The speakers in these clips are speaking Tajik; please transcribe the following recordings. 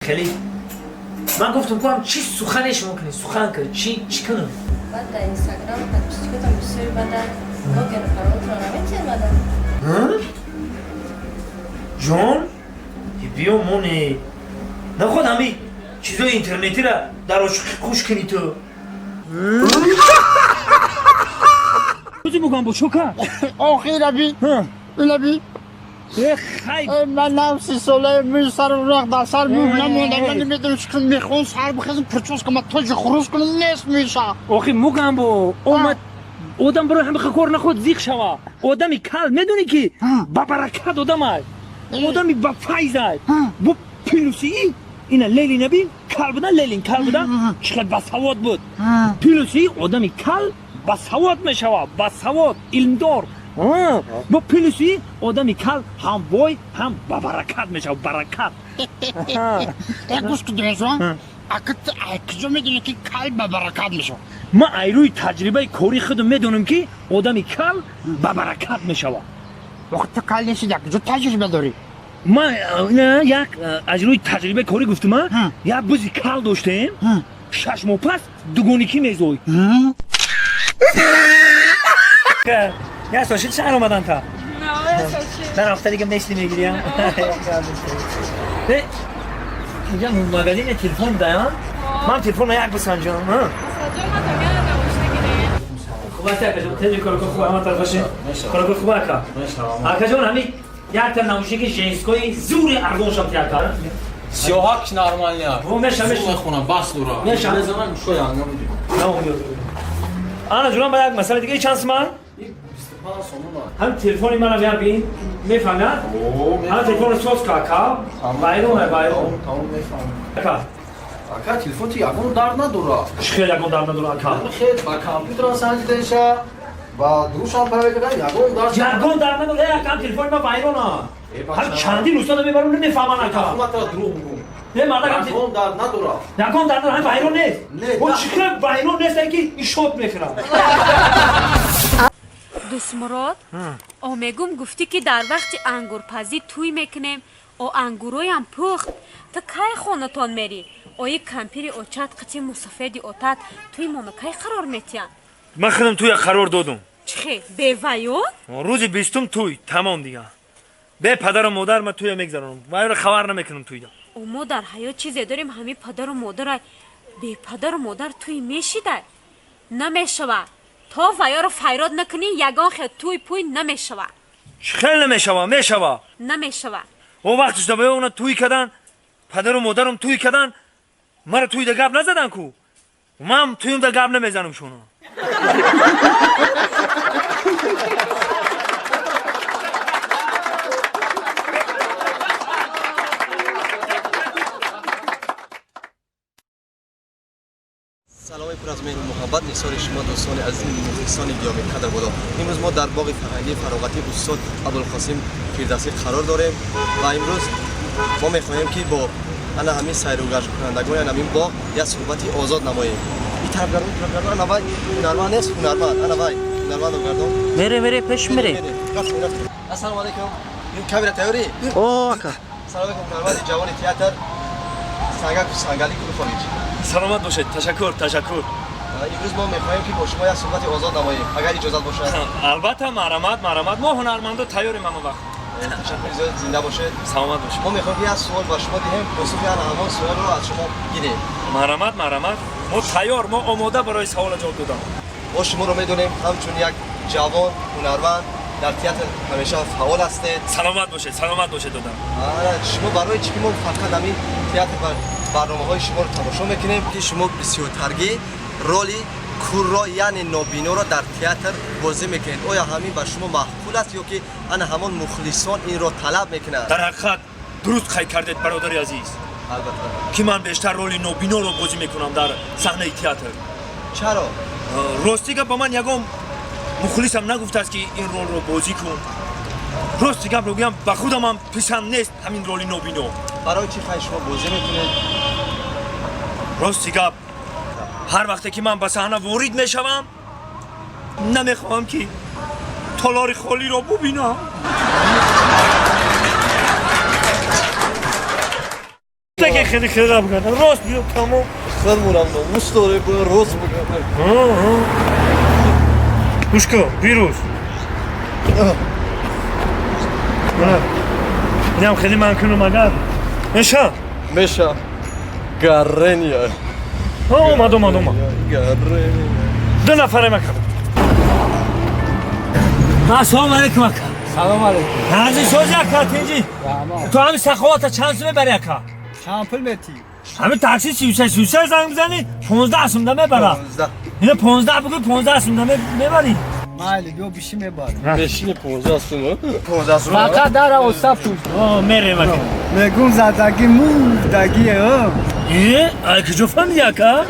Хеле ман гуфтам кам чи сухане шумо кунед, сухан кунед, чи чӣ кунам? Баъд дар Инстаграм подписчикатон бисёри, баъда логину паролтро наметиҳед баъда? Ҷон, биё, моне наход ҳами чизои интернетира дар ошиқӣ хуш кунӣ ту. Рӯзи мугам бо чо кард? Охи раби, раби. Хай. Ман 30 солаи, мӯи сарам рах дар сар мӯ намонда. Ман намедонам чӣ кунам. Мехоҳам сар бихезам, прическама тоҷи хурус кунам, нест мӯйса. Охи, мугамбо омад одам барои ҳамиха кор наход зиқ шава. Одами кал, медонӣ, ки ба баракат одамай, одами ба файзай. Бо плюси ина Ленин набин, кал будан, Ленин кал будан, чӣ қадр басавод буд. Плюси одами кал басавод мешава, басавод, илмдор. Бо плюси одами кал ҳам бой, ҳам ба баракат мешава, баракат. Гӯш кудимешон, ака, куҷо медонӣ, ки кал ба баракат мешава? Ман ай рӯи таҷрибаи кори худам медонам, ки одами кал ба баракат мешава. Вақт ту кал нестӣ, дар куҷо таҷриба дорӣ? Ман як аз рӯи таҷрибаи корӣ гуфтам. Як бузи кал доштем, 6 моҳ пас дугоникӣ мезоид. Як сол шид шаҳр омадан та дар ҳафта дига месли мегирям. Инҷа магазини телефон даям, ман телефонро як бисанҷам. Хуб аст, акаҷон, теҷи корако хуб, ҳама тарафаши корако хуб, ака. Акаҷон, ҳами якта наушники женской зури арзоншам ти, ака. Сиёҳак нормальный. Меша, меша. Мехонам, бас дура. Меша. Мезанам, шоя намудим. Ана ҷурам, ба як масъала дига, чанд суман? Ҳам телефони манам як бин, мефаҳмад? Ҳам телефонро соз ка, ака, вайрон, вайрон. Тамом, мефаҳмам. Ака. Ака, телефон ти ягон дард надора. Чӣ хел ягон дард надора, ака? Хел ба компютерам санҷидаша, ба дурушам проверка, ягон дард. Ягон дард надора, ака, телефони ман вайрона. Ҳам чандин устодо мебарам, намефаҳман, ака. Ман дурӯғ мегӯм. Не, мардак. Ягон дард надора. Ягон дард надора, ҳам вайрон нест. Не. О, чӣ хел вайрон нест, ки ишот мехӯрад? Дӯстмурод, о мегум, гуфтӣ, ки дар вақти ангурпазӣ тӯй мекунем. О, ангуроям пухт. Ту кай хонатон мерӣ? Ои кампири очат қити мусафеди отат тӯи моно кай қарор метиҳанд? Ман худам тӯя қарор додум. Чӣ хел, беваё? Рӯзи 20-ум тӯй, тамом дига. Бе падару модар ман тӯя мегзаронам, вайро хабар намекунам тӯйда. О, мо дар ҳаёт чизе дорем, ҳами падару модарай. Бепадару модар тӯй мешидай? Намешавад. То ваёро файрод накунӣ, ягон хел тӯй пӯй намешавад. Чӣ хел намешава? Мешава. Намешавад. Он вақтиш давая она тӯй кадан, падару модарам тӯй кадан, маро тӯйда гап назадан ку, ман тӯюмда гап намезанам шуно. Саломи пур аз меҳру муҳаббат нисори шумо, дӯстони азизи, мухлисони гиромиқадр бодо. Имрӯз мо дар боғи фарҳангии фароғатии устод Абулқосим Фирдавсӣ қарор дорем ва имрӯз мо мехоҳем, ки бо ана ҳамин сайругашткунандагони ана ҳамин боғ як суҳбати озод намоем. И тарафгардон, тарафгардон, ана вай ҳунарманд нест, ҳунарманд, ана вай ҳунармандо гардон. Мере, мере, пеш мере. Рафтем, рафтем. Ассалому алайкум, камера тайёрӣ? О, ака. Салом алайкум, ҳунарманди ҷавони театр Сангак Сангали Кулухович. Саломат бошед, ташаккур, ташаккур. Имрӯз мо мехоҳем, ки бо шумо як суҳбати озод намоем, агар иҷозат бошад. Албатта, марҳамат, марҳамат, мо ҳунармандо тайёрем ҳама вақт. Ташаккури зиёд, зинда бошед. Саломат бошед. Мо мехоҳем, ки як суол ба шумо диҳем, посухи ана ҳамон суолро аз шумо гирем. Марҳамат, марҳамат, мо тайёр, мо омода барои савола ҷавоб додан. Мо шуморо медонем ҳамчун як ҷавон ҳунарманд, дар театр ҳамеша фаъол ҳастед. Саломат бошед, саломат бошед, додам. Шумо барои чӣ ки мо фақат ҳамин театр ва барномаҳои шуморо тамошо мекунем, ки шумо бисёртаргӣ роли курро, яъне нобиноро дар театр бозӣ мекунед? Оё ҳамин ба шумо маъқул аст ё ки ана ҳамон мухлисон инро талаб мекунанд? Дар ҳақиқат дуруст қайд кардед, бародари азиз. Албатта. Ки ман бештар роли нобиноро бозӣ мекунам дар саҳнаи театр. Чаро? Рости гап, ба ман ягон мухлисам нагуфтааст, ки ин ролро бозӣ кун. Рости гапро гӯям, ба худамам писанд нест ҳамин роли нобино. Барои чӣ хай шумо бозӣ мекунед? Рости гап, ҳар вақте ки ман ба саҳна ворид мешавам, намехоҳам, ки толори холиро бубинам. Ки хеле хеле бигардам. Рост биё тамом. Худмонам номус дорем, бояд рост бигардем. Гӯш кун, вирус. Инам хеле ман кунам агар. Меша? Меша. Гарения. Омад, омад, омад. Гарения. Ду нафаре макар. Ассалому алайкум ака. Салом алейкум. Ҳази сози ака тинҷи. Ту ҳами саховата чанд сум мебари ака? Чанд пул метӣ? Ҳами такси 33 33 занг бизани 15 сумда мебара. Ина 15 бугӯ 15 сумда мебари. Майли, биё биши мебарам. Бешини 15 сум. 15 сум. Фақат дара оса пул. О, мерем ака. Мегум задаги мурдаги, о. Э, ай куҷо фаҳмиди ака?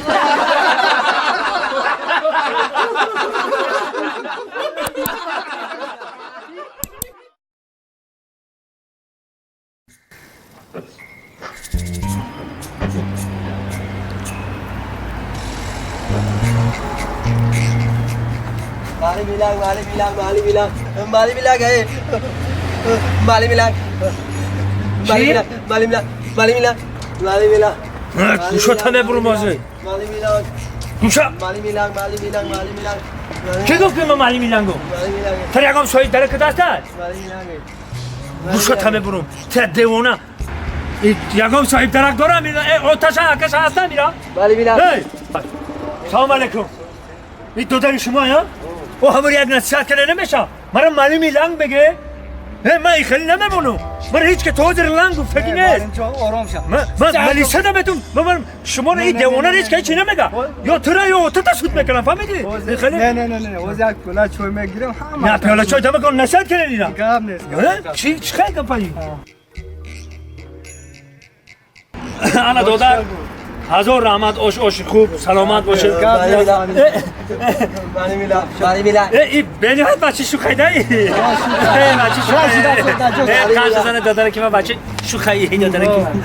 Mali milang, mali milang, mali milang, mali milang, eh. Mali milang. Mali milang, mali milang, mali milang, mali milang. Гӯшота мебурум ҳозир. Mali milang, Гӯша. mali milang, mali milang, mali milang. Ки гуфт ки ман мали милангу? Mali milang, Тар ягон соҳиб дарака даста? mali milang. Гӯшота мебурум. Та девона. Ягон соҳиб дарак дорам? Оташа акаша ҳастам ира? Mali milang. Эй! Салом алейкум. Ин додари шумо я? О ҳамур як насиҳат карда намеша? Мара мали миланг меге? Э, ман ин хеле намемонам. Мара ҳеҷ ке то ҳозир ланг гуфтагӣ нест. Ҷон, ором ша. Ман малиса наметум. Ман шуморо ин девона ҳеҷ ке чӣ намега. Ё тура ё отата суд мекунам, фаҳмидӣ? Ин хеле Не, не, не, не, оз як пиёла чой мегирам, ҳама. На пиёла чой дамакон насиҳат кардани ина. Гап нест. Э? Чӣ чӣ хел гапаи? Ана додар. Ҳазор раҳмат, ош оши хуб, саломат бошед. Mali milang, mali milang. Э, и бениҳоят бачаи шӯхайдаи. Э, бачаи шӯхай. Э, қанша зана додаре ки ман бачаи шӯхаи додаре ки ман.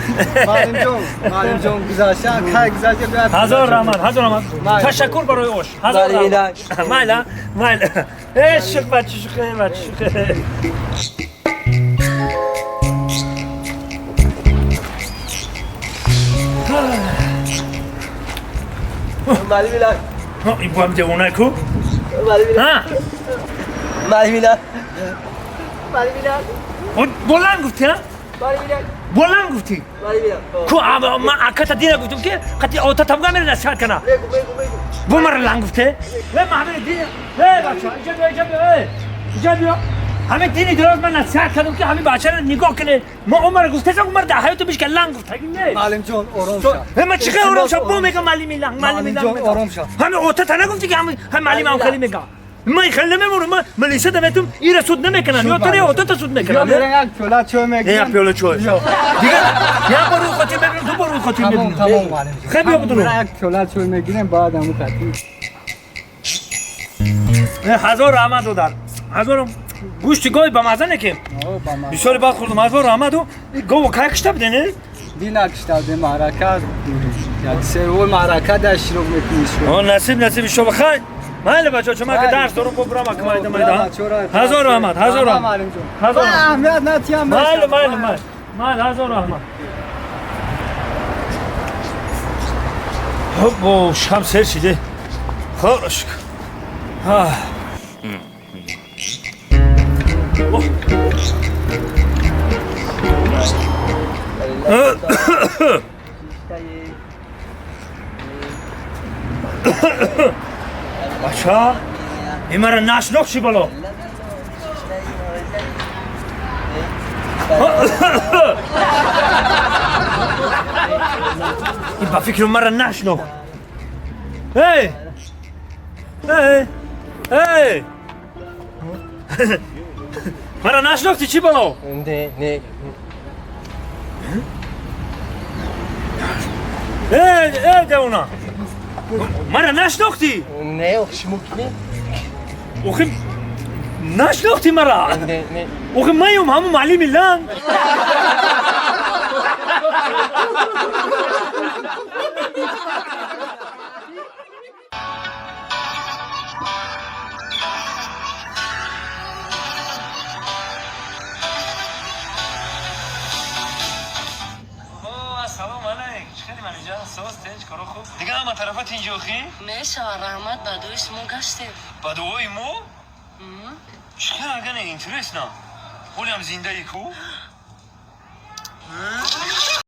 Маълим ҷон, маълим ҷон, гузашта, кай гузашта биё. Ҳазор раҳмат, ҳазор раҳмат. Ташаккур барои ош. Ҳазор раҳмат. Майла, майла. Э, шӯх бачаи шӯхай, бачаи шӯхай. Mali milang, Ин бо ҳам девонае ку? mali milang, Ҳа? mali milang. Mali milang, Боланд гуфтӣ, ҳа? mali milang, Боланд гуфтӣ? mali milang. Ку ман аката дина гуфтам ки қати ота тамга мера насиҳат кана. Мегу, мегу, мегу. Бо мара ланг гуфте? Э, ман ҳамин дина. Э, бача, иҷа биё, иҷа биё, э. Иҷа биё. Ҳамин дини дароз ман насиҳат кардам ки ҳамин бачаро нигоҳ кунед. Ма умара гуфтасам, умар дар ҳаёту бишка ланг гуфтагӣ не. Маълим ҷон, ором ша. Э, ман чӣ хел ором ша? Бо мегам малими ланг, малими Маълим ланг. ҷон, мегам. ором ша. Ҳамин отата нагуфтӣ ки ҳамин малим ҳам хеле мегам. Ман хеле намемонам, ман милиса даметум, ира суд намекунам. Ё туре отата суд Биё мекунам. мерем як пиёла чой Э, мегирам. як пиёла чой. Биё. Дигар як бор рӯи хотир мебинам, ду бор рӯи хотир Тамом, мебинам. тамом, маълим ҷон. Хеле биё бидурум. Мерем як пиёла чой мегирем, баъд ҳамун хати. Э, ҳазор раҳмат додар. Ҳазор гӯшти гови ба маза не ки. О, ба ман. Бисёре бад хӯрдум. Ҳазор раҳмату. Гово кай кишта буде, не? Дина кишта будем маърака. Як се рӯз маърака дар иштирок мекунӣ шумо. О, насиб, насиб шумо хай. Майли бачо, чун ман ки дарс дорум, бо бурам ака майда майда. Ҳазор раҳмат, ҳазор раҳмат. Маълим ҷон. Ҳазор раҳмат. Аҳамият натиям. Майли, майли, майли. Майли, ҳазор раҳмат. Хоб, бо шам сер шиде. Худо шукр. Бача, ин мара нашнох чӣ бало? Ин ба фикру мара нашнох. Эй! Эй! Эй! Мара нашнохтӣ чӣ бало? Не, не. Эй, эй, девона! Мара нашнохтӣ? Не, шумо ки не? Охи нашнохтӣ мара? Не, не. Охи маём ҳамун маълими ланг. Ассалому Хеле манижа, соз, тинҷ, коро хуб. Дига ҳама тарафа тинҷи охи? Мешава, раҳмат, ба дуои шумо гаштем. Ба дуои мо? Чӣ хел агане, интересно. Ҳолиам зиндаи ку?